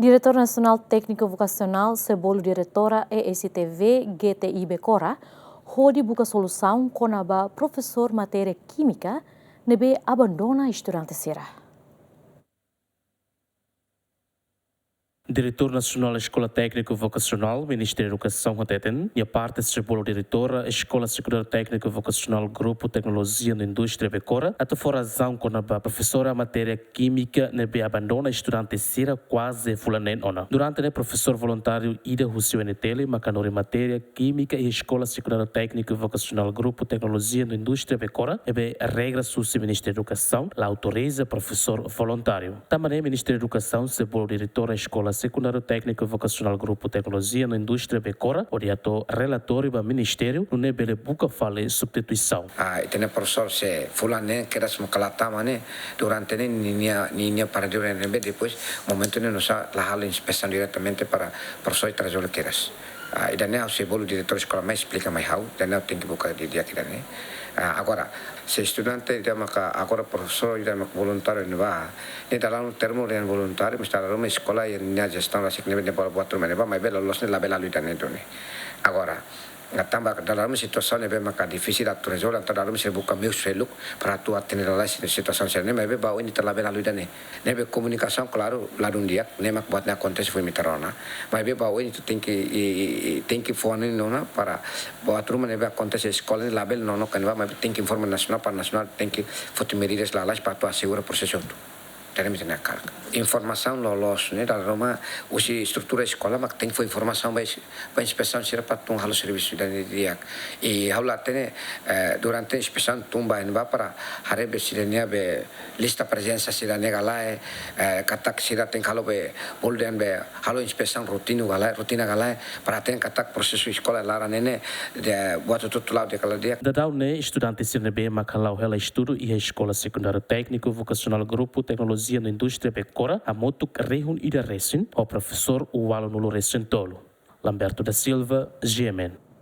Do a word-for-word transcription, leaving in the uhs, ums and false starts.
Diretór Nasionál Tékniku Vokasionál sei bolu diretora E S T V G T I Becora hodi buka solusaun kona-ba profesór matéria kímika ne'ebé abandona estudante sira. Diretór Nasionál Eskola Tékniku Vokasionál, Ministériu Edukasaun hateten, nia parte sei bolu diretora Eskola Sekundáriu Tékniku Vokasionál Grupu Teknolojia no Indústria Becora atu fó razaun kona-ba profesora matéria kímika ne'ebé abandona estudante sira kuaze fulan neen ona. Durante ne'e profesór voluntáriu ida husi U N T L maka hanorin matéria kímika iha Eskola Sekundáriu Tékniku Vokasionál Grupu Teknolojia no Indústria Becora ne'ebé regra husi Ministériu Edukasaun la autoriza profesór voluntáriu. Tanba ne'e Ministériu Edukasaun sei bolu diretora Eskola Sekundáriu Tékniku Vokasionál Grupu Teknolojia no Indústria Becora hodi hato'o relatóriu ba ministériu nune'e bele buka fali substituisaun. Ah, ita-nia profesór sei fulan neen kedas maka la tama ne'e, durante ne'e ninia, ninia paradura ne'ebé, depois momentu ne'e nu'usá la halo inspesaun diretamente para profesór ita rezolve kedas. Ah, ida-ne'e ha'u sei bolu diretór eskola mai esplika mai ha'u, ida-ne'e ha'u tenke buka didi'ak ida-ne'e. Ah, agora, se estudante ida maka agora profesór ida maka voluntáriu ne'ebá, ne'e dala ruma termu reuniaun voluntáriu, mas dala ruma eskola iha nia jestaun rasik ne'ebé, ne'e buat ruma ne'ebá, maibé loloos ne'e labele halo ida-ne'e duni. Agora, ah, tanba dala ruma situasaun ne'ebé maka difisil atu rezolve, entaun dala ruma sira buka meiu seluk para atu atende lalais situasaun sira-ne'e, maibé ba oin ita labele halo ida-ne'e. Ne'ebé komunikasaun klaru la dún di'ak, ne'e mak buat ne'e akontese foin imi-nia rona. Maibé ba oin ita tenke, i, i, i, tenke fó hanoin ona para buat ruma ne'ebé akontese eskola ne'e labele nonook iha ne'ebá, maibé tenke informa nasionál para nasionál tenke foti medidas lalais para atu asegura prosesu hotu. Ida-ne'e mak ita-nia hakarak. Informasaun loloos ne'e dala ruma husi estrutura eskola mak tenke fó informasaun ba es-, ba inspesaun sira para atu halo servisu ida-ne'e di'ak. I ha'u la hatene, eh, durante inspesaun tun ba iha ne'ebá para haree be sira-nia be lista prezensa sira-ne'e ka lae, eh, katak sira tenke halo be bolu dehan be halo inspesaun rotina ka lae, rotina ka lae, para hatene katak prosesu eskola laran ne'e ne'e buat hotu-hotu la'o di'ak ka la di'ak. Daudaun ne'e estudante sira ne'ebé maka la'o hela estudu iha Eskola Sekundáriu Tékniku Vokasionál Grupu Teknolojia no Indústria Becora hamutuk rihun ida resin ho profesór ualunulu resin tolu. Lamberto da Silva, G M N.